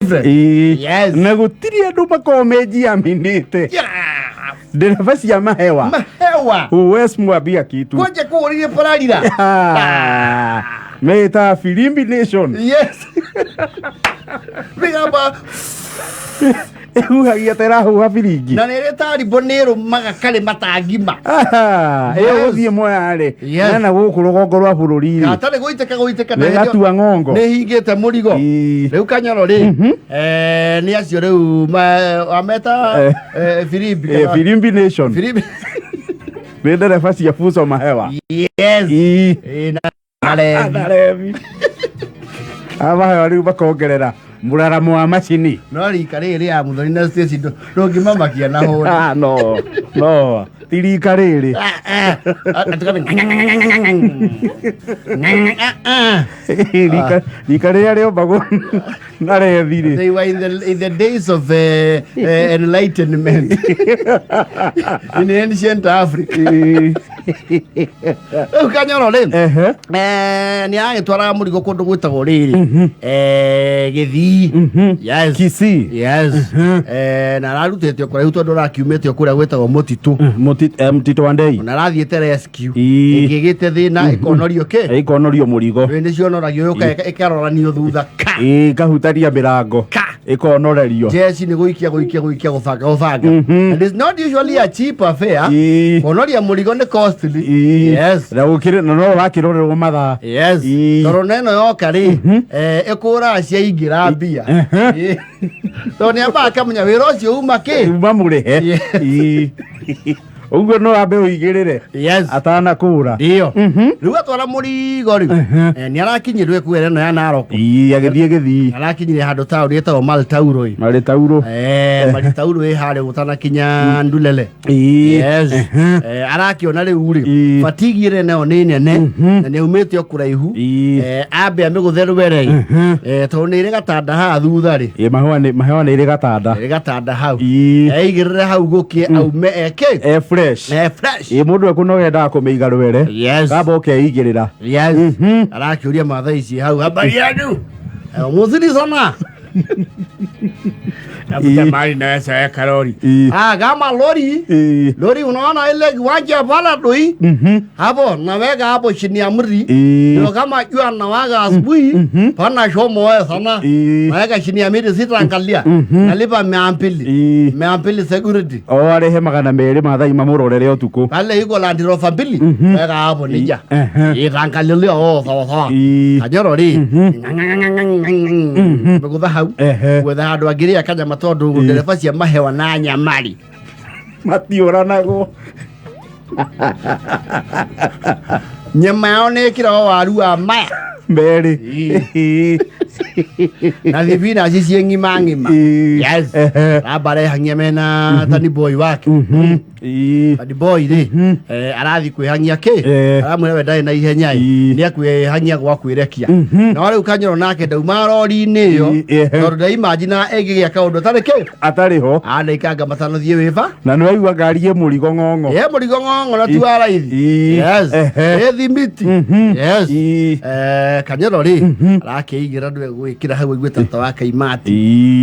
Different. Ĩĩ. Yes. Na gũtirĩ andũ makoragwo mejiaminĩte. Yeah. Ndereba cia mahewa. Mahewa. Huwezi mwambia kitu. Kwanja kũũrire pararira. Ah. Meta Filimbi Nation. Yes. Mĩgamba Ĩhuhagia ta ĩrahuha biringi. Na nĩ ĩrĩ tarimbo nĩ ĩrũmaga karĩ matangima. Ah, ĩyo Yes. gũthiĩ Mwea-rĩ, Yes. na gũkũ rũgongo rwa bũrũri-rĩ, Gatarĩ gũitĩka gũitĩka na nĩ hĩndĩ ĩyo gatua ng'ongo. nĩ hingĩte mũrigo. Ĩĩ. Rĩu Kanyoro rĩ, nĩ acio rĩu ameta firimbi. Filimbi Nation. Firimbi. Nĩ ndereba cia Fuso Mahewa. Yes. Ĩĩ. Na Arebi. Arebi. Aba rĩu makongerera mũraramo wa macini. No rika rĩrĩ ya Muthoni na Stacy ndũngĩmamakia na hũri. Ah, no no ti rika rĩrĩ. Rika rika rĩrĩa rĩombagwo na rethi rĩ. They were in the days of enlightenment in ancient Africa. Rĩu Kanyoro rĩ, nĩ agĩtwaraga mũrigo kũndũ gwĩtagwo rĩrĩ Gĩthii. Yes. Kisii. Yes. Na ararutĩtio kũraihu tondũ arakiumĩtio kũrĩa gwĩtagwo mũtitũ. Mũtitũ wa Ndei. Na arathiĩte rescue. Ĩĩ. Ĩngĩgĩte thĩna ĩkonorio kĩ? Ĩkonorio mũrigo. Nĩ cionoragio yũka ĩkaroranio thutha ka. Ĩĩ, ĩkahutaria mĩrango. Ka. Ĩkonorerio. Jeci nĩ gũikia gũikia gũikia gũbanga gũbanga. And it's not usually a cheap affair. Kuonoria mũrigo nĩ costly. Yes. Na gũkĩrĩ na no ũrakĩrorerwo mathaa. Yes. Tondũ na ĩno yoka rĩ, ĩkũraga ciaingĩra mbia. Ĩĩ. Tondũ nĩ ambaga akamenya wĩra ũcio uma kĩ. Uma mũrĩhe. Yes. Ĩĩ. Ũguo no ambe ũigĩrĩre Yes. atanakũra. Ndio. Rĩu atwara mũrigo rĩu. Nĩ arakinyirwo ĩkuĩra ĩno ya Narok. Ĩĩ, agĩthiĩ Gĩthii. Arakinyire handũ taũni ĩtagwo Maltauro ĩ. Marĩ tauro. Marĩ tauro ĩ harĩa gũtanakinya Ndulele. Yes. Arakĩona rĩu rĩ, fatigue ĩrĩa nayo nĩ nene na nĩ aumĩte o kũraihu. Ambe amĩgũthe rwere ĩ. Tondũ nĩ ĩrĩ gatanda haha thutha rĩ. Ĩĩ, mahũa nĩ ĩrĩ gatanda. Ĩrĩ gatanda hau. Ĩĩ. Eigĩrĩre hau gũkĩe aume eke. E fresh. Fresh. Ĩĩ, mũndũ ekũnoga endaga kũmĩiga rwere. Yes. Kamba ũkeigĩrĩra. Yes. Arakĩũria mathaa ici hau habari yenu. Muzuri sana. Tafuta mahali naweza weka lori. Ah, kama lori. Lori unaona ile kiwanja pala doi. Hapo naweka hapo chini ya mti. Ndio kama jua nawaka asubuhi, pana shomo sana. Naweka chini ya miti sitaangalia. Nalipa 200. 200 security. O arĩhe 200 ma thaa mamũrorere ũtukũ. Pale iko Land Rover mbili. Weka hapo nija. Itaangalilia oh sawa sawa. Kanyoro rĩ. Megũtha hau. Gwetha handũ angĩrĩa kanyama tondũ ndereba cia mahewa na nyamari. Matiũranagwo. Nyama yao nĩ ĩkĩragwo waru wa maya. Merĩ. Na thibinaci ciĩ ng'ima ng'ima. Yes. Ramba arehang'ia mena tani boy wake. Tani boy rĩ, arathiĩ kwĩhang'ia kĩ? Aramwĩra we ndarĩ na ihenya ĩ. Nĩ akwĩhang'ia gwa kwĩrekia. No rĩu Kanyoro nake ndauma rori-inĩ ĩyo tondũ ndaimagina ĩngĩgĩa kaũndũ atarĩ kĩ? Atarĩ ho. Andaikanga 5 thiĩ wĩba. Na nĩ waigua ngari ĩ mũrigo ng'ong'o. Ĩ mũrigo ng'ong'o na ti wa raithi. Yes. Ĩ thimiti. Yes. Kanyoro rĩ, arakĩigĩra ndwe gwĩkĩra hau aigue tata wa Kaimati.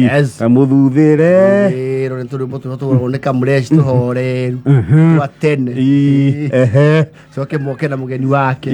Yes. Kamũthuthĩre. Ĩĩ, nĩ tũrwĩmbo tũrĩa tũgũragwo nĩ Kamresh tũhoreru twa tene. Coke moke na mũgeni wake.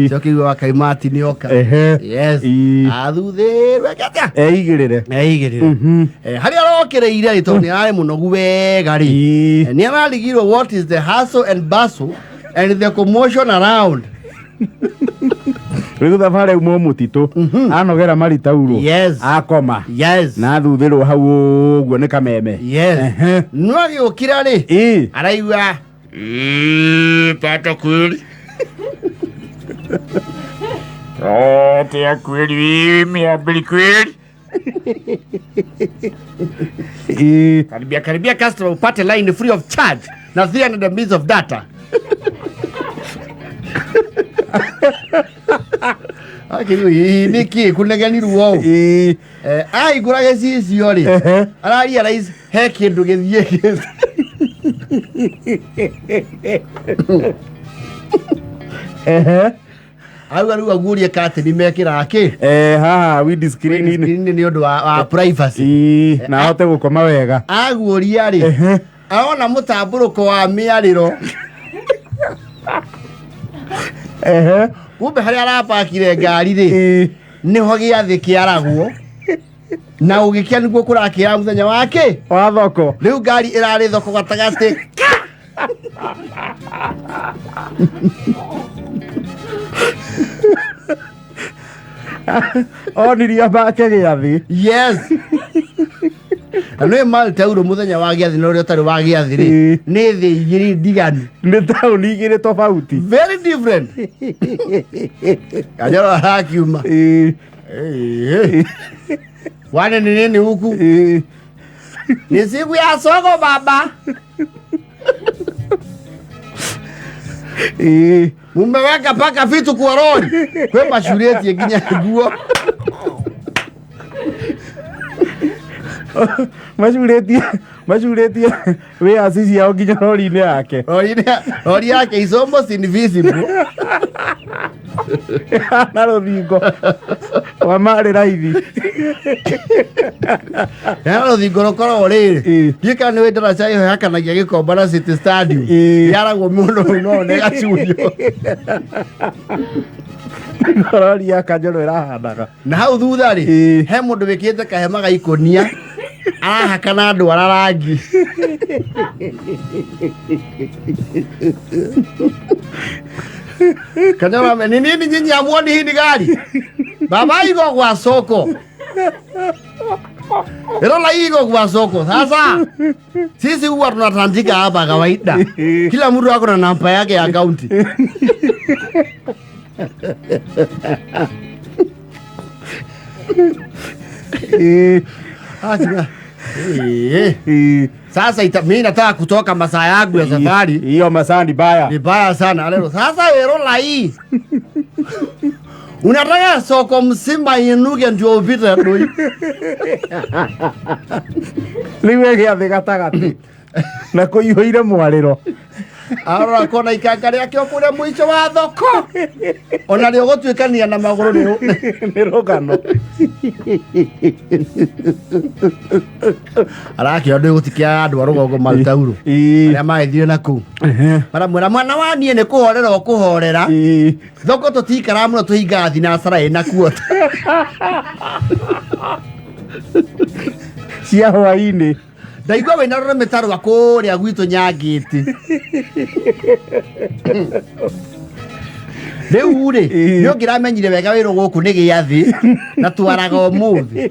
Coke igue wa Kaimati nĩ oka. Yes. Athuthĩrwo eke atĩa? Eigĩrĩre. Eigĩrĩre. Harĩa arokĩrĩire rĩ, tondũ nĩ ararĩ mũnogu wega rĩ, nĩ ararigirwo what is the hustle and bustle and the commotion around. Rĩu thabarĩ auma mũtitũ anogera maritaurwo. Yes. Akoma. Yes. Na athuthĩrwo hau ũguo nĩ kameme. Yes. No agĩũkĩra rĩ, araigua pata kweli. Tia kweli 200 kweli. Karibia karibia customer upate line free of charge na 300 MB of data. Akĩrĩ ĩĩ nĩkĩ kũnegenirwo ũũ? Ahingũra gĩcicio rĩ, ara realize he kĩndũ gĩthiĩ Auga rĩu aguũrie katĩni mekĩraga kĩ? Haha windscreen-inĩ. Screen nĩ ũndũ wa privacy. Na ahote gũkoma wega. Aguũria rĩ, arona mũtambũrũko wa mĩarĩro. Kumbe harĩa arapakire ngari rĩ, nĩho gĩathĩ kĩaragwo na ũgĩkĩa nĩguo kũrakĩra mũthenya wa kĩ? Wa thoko. Rĩu ngari ĩrarĩ thoko gatagatĩ. Onirie make gĩathĩ. Yes, na nĩ maltauro mũthenya wa gĩathĩ na ũrĩa ũtarĩ wa gĩathĩ rĩ, nĩ thĩ igĩrĩ ndiganu. Nĩ taũni igĩrĩ tofauti. Very different. Kanyoro arakiuma. Wane ni nini huku? Ni siku ya soko baba. Mumeweka paka vitu kwa rori. Kwe macuretie nginya nguo. Macurĩtie wĩaci ciao nginya rori-inĩ yake. Rori yake is almost invisible. Na rũthingo wa marĩ raithi. Na rũthingo rũkoragwo rĩrĩ, ndiũĩ kana nĩ wĩ ndaraca ĩyo yakanagia Gĩkomba na City Stadium. Yaragwo mũno no nĩ gacurio. Rori ya Kanjoro ĩrahanaga. Na hau thutha rĩ, he mũndũ wĩkĩrĩte kahema ga ikũnia arahaka na ndwara rangi. Kanyoro ame, ni nini nyinyi hamuoni hii ni gari? Baba iko kwa soko. Erola iko kwa soko. Sasa sisi huwa tunatandika hapa kawaida. Kila mtu ako na namba yake ya akaunti. Sasa mimi nataka kutoka masaa yangu ya safari. Hiyo masaa ni baya. Ni baya sana. Alelo, sasa erola hii. Unataka soko mzima inuke ndio upite adui. Rĩu gĩathĩ gatagatĩ. Na kũiyũire mwarĩro. Arora kona ikanga rĩake o kũrĩa mũico wa thoko. Ona rĩo gũtuĩkania na magũrũ nĩ rũgano. Arakĩona ndĩ gũtikia andũ a rũgongo Maltauro. Arĩa magĩthire na kũu. Maramwĩra mwana wa niĩ nĩ kũhorera ũkũhorera. Thoko tũtikaraga mũno tũhingaga thinacara ĩna kuota. Cia hwaĩ-inĩ. Ndaigua wĩna rũrĩmĩ ta rwa kũrĩa gwitũ Nyangĩti. Rĩu rĩ, nĩ ũngĩramenyire wega wĩrwo gũkũ nĩ gĩathĩ na twaraga ũmũthĩ.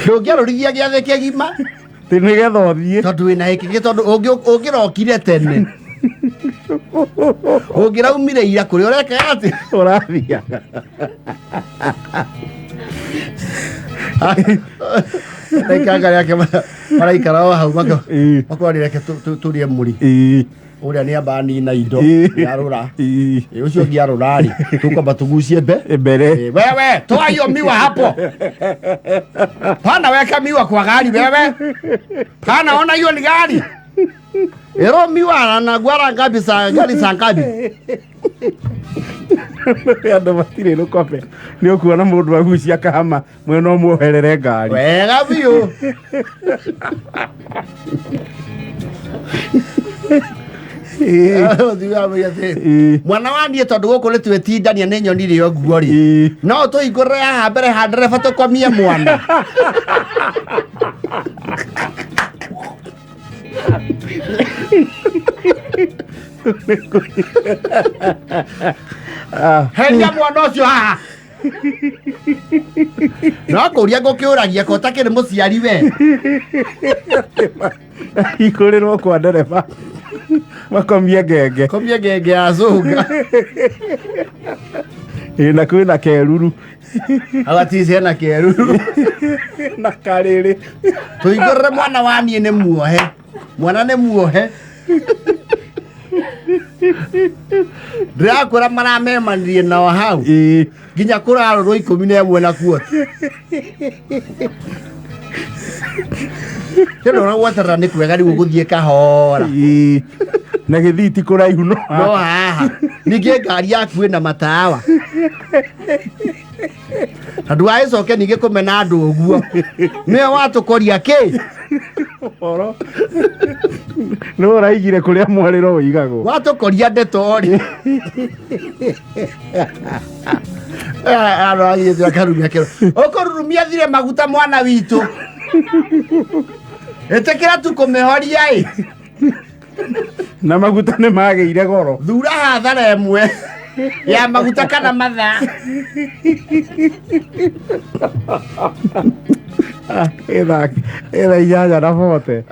Ndũngĩarũrigia gĩathĩ kĩgima. Tĩ nĩgetha ũthiĩ. Tondũ wĩna gĩkĩ, tondũ ũngĩrokire tene. Ũngĩraumire ira kũrĩa ũreka atĩa? Ũrathiaga. Ikanga rĩake maraikara o hau makorwo reke tũrĩe mũri. Ũrĩa nĩ amba nina indo, nĩarũra. Ũcio ũngĩ arũra rĩ, tũkwamba tũgucie mbere. Wewe, toa hiyo miwa hapo. Pana weka miwa kwa gari wewe. Pana ona hiyo ni gari. Ero miwa na gwara ngapi sa gari sa ngapi? Andũ matirĩ rũkobe. Nĩ ũkuona mũndũ agucia kahama mwena ũmuoherere ngari. Wega biũ. Mwana wa niĩ tondũ gũkũ nĩ twĩtindania nĩ nyonire ũguo rĩ. No tũhingũrĩre haha mbere ha ndereba tũkomie mwana. Heria mwana ũcio haha. No kũria ngũkĩũragia ko ũtakĩrĩ mũciari we. Hingũrĩrwo kwa ndereba. Makomie ngenge. Komie ngenge ya cũnga. Na kwĩna keruru. Agaticia na keruru. Na karĩrĩ. Tũhingũrĩre mwana wa niĩ nĩ muohe. Mwana nĩ muohe. Ndĩrakwĩra maramemanirie nao hau. Nginya kũrarũrwo 11 na kuota. Tondũ ũragweterera nĩ kwega rĩu ũgũthiĩ kahora. Na gĩthii ti kũraihu no No haha ningĩ ngari yaku ĩna matawa na ndũgagĩcoke ningĩ kũmena andũ ũguo nĩwe watũkoria kĩ. Ũhoro nĩ ũraigire kũrĩa mwarĩro ũigagwo. Watũkoria ndeto rĩ aragithia karumia kĩro ũkũrurumia thire maguta mwana witũ ĩtĩkĩra tu kũmĩhoria ĩ. Na maguta nĩ magĩire goro. Thura hathara ĩmwe ya maguta kana mathaa. Ĩtha 8:40.